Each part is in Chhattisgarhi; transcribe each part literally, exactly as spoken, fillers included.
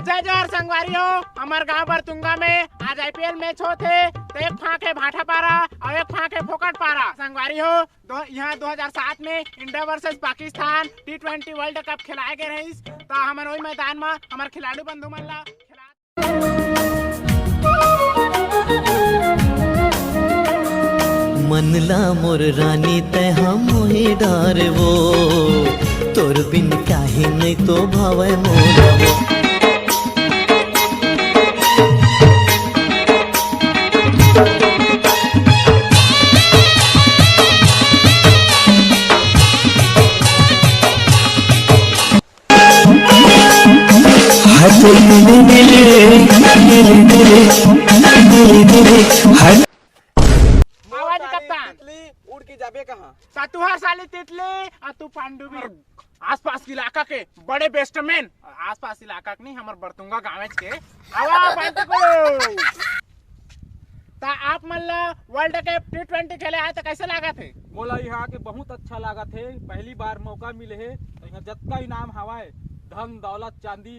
जय जोहार संगवारी हो, हमर गांव बरतुंगा में आज आईपीएल मैच होत हे, तो एक फांक हे भाटापारा और एक फांक हे फोकटपारा। संगवारी हो, दो, यहाँ दो हज़ार सात में India versus Pakistan T twenty world cup खिलाए गए रहिस, तो हमन वही मैदान में हमर खिलाड़ी बंधु मन ला खिला मन ला मोर रानी तै हम मोहे डारवो, तोर बिन काहे नहीं तो भावै मोला वो। आवाज कप्तान। तितली उड़ के जाबे कहाँ? सतुहर साली तितली, आ तू पांडुबी। आसपास के इलाका के बड़े बैट्समैन, आसपास इलाका के नहीं, हमर बरतुंगा गाँव के। आवा बात करो। ता आप मन ला वर्ल्ड कप टी ट्वेंटी खेले आए तो कैसे लागत हे? मोला यहाँ आके बहुत अच्छा लागत हे। पहली बार मौका मिले हे, तो यहाँ जतका इनाम हवाए, धन दौलत चांदी,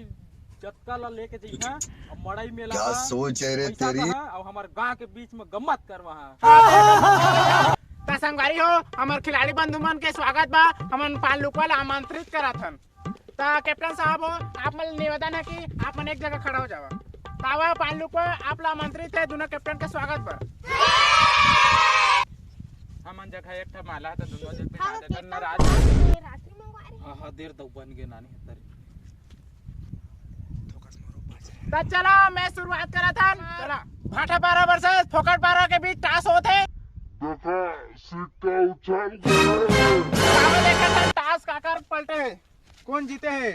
जतका ला लेके जइहा। अब मड़ई मेला क्या मा सोच है रे पैसा तेरी? कहाँ, और हमर गांव के बीच में गम्मत करवा। त संगवारी हो, हमर खिलाड़ी बंधु मन के स्वागत बा। हमन पान लुकवा ला आमंत्रित करत हन। त कैप्टन साहब हो, आप मन निवेदन है कि आप मन एक जगह खड़ा हो जावा। तावा पान लुकवा आप ला आमंत्रित है, दोनों कैप्टन के स्वागत बा। हमन जगह एक ठा माला है, तो दोनों जन पे हाँ, डाल देथन, ठीक नाराज। है। रात्रि मंगवा रहे हैं। हाँ, हाँ, देर दऊ बन गे नानी हतर। त चला, मैं शुरुआत करत हन। चला, भाटापारा वर्सेस फोकटपारा के बीच टॉस होत हे। देखा, सिक्का उछल गया। तावा देखत हन, टॉस काकर पलटे हे, कौन जीते हे।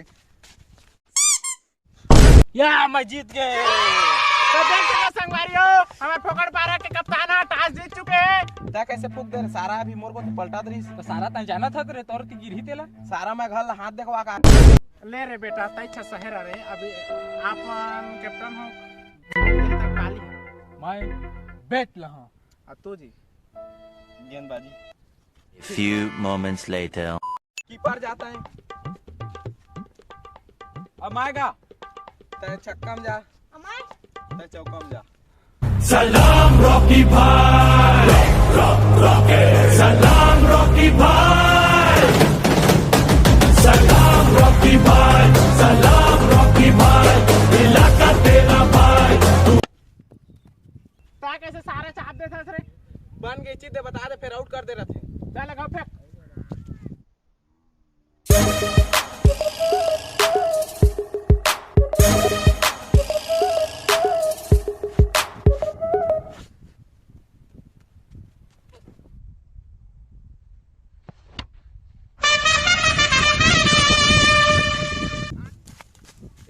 या, मैं जीत गए। तो देख सको संगवारी हो, हमर फोकटपारा के कप्तान ह, टॉस जीत चुके हे। तैं कैसे फूक दे रे? सारा अभी मोर को तो पलटा दे रही। तो सारा तैं जानत हस रे, तोर ती गिरही तेला। सारा मैं घर ला हाथ देखवा का। ले रे बेटा, तैं अच्छा शहर आ रे। अभी आप कैप्टन हो, ये तो काली। मैं बैट लहा। आ तू जी? गेंदबाजी। A few moments later. Keeper जाता है। अब आएगा। तय छक्का में जा। तय चौका में जा। सलाम रॉकी भाई, रॉक रॉक रॉके। सलाम रॉकी भाई, सलाम रॉकी भाई, सलाम रॉकी भाई, इलाका तेरा भाई। ता कैसे सारा चाप देथस रे? बन गई चीज दे, बता दे, फिर आउट कर दे रहे थे। जा लगाओ फेंक।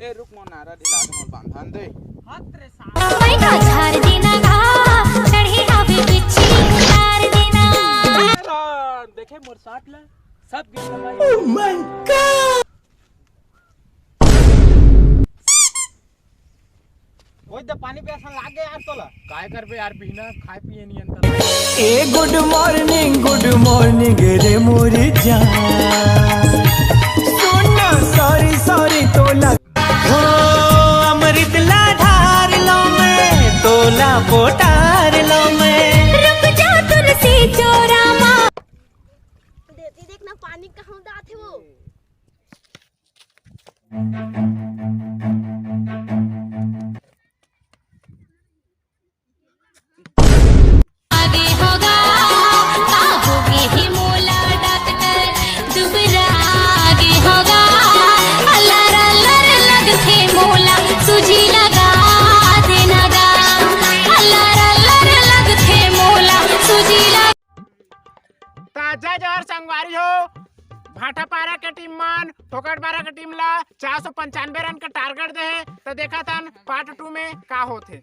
ए रुक, मोर नारा ढिला के मोर बांधन दे। पैना झार देना गा, चढ़ी हवे बिच्छी उतार देना। देखे मोर साट ला, सब गिर गया। ओए, त पानी प्यासा लाग गया यार तोला। काय करबे यार, बिना खाए पिए नहीं अंतर। A good morning, good morning रे मोरी जान। सुन ना, सॉरी सॉरी तोला। हो अमृत ला ढार लो मैं, तोला पोटार लो मैं। रुक जा तुलसी चोरा माँ। देती देखना पानी कहाँ डालते वो। आगे होगा, का होगे ही मोला डॉक्टर, दुबरा आगे होगा। अलर अलर लगथे मोला, सूजी लगा देना गा। अलर अलर लगथे मोला, सूजी लगा। त जय जोहार संगवारी हो, भाटापारा के टीम मन फोकटपारा के टीम ला चार सौ पंचानवे रन का टारगेट दे हे। त देखत हन पार्ट टू में का होत हे।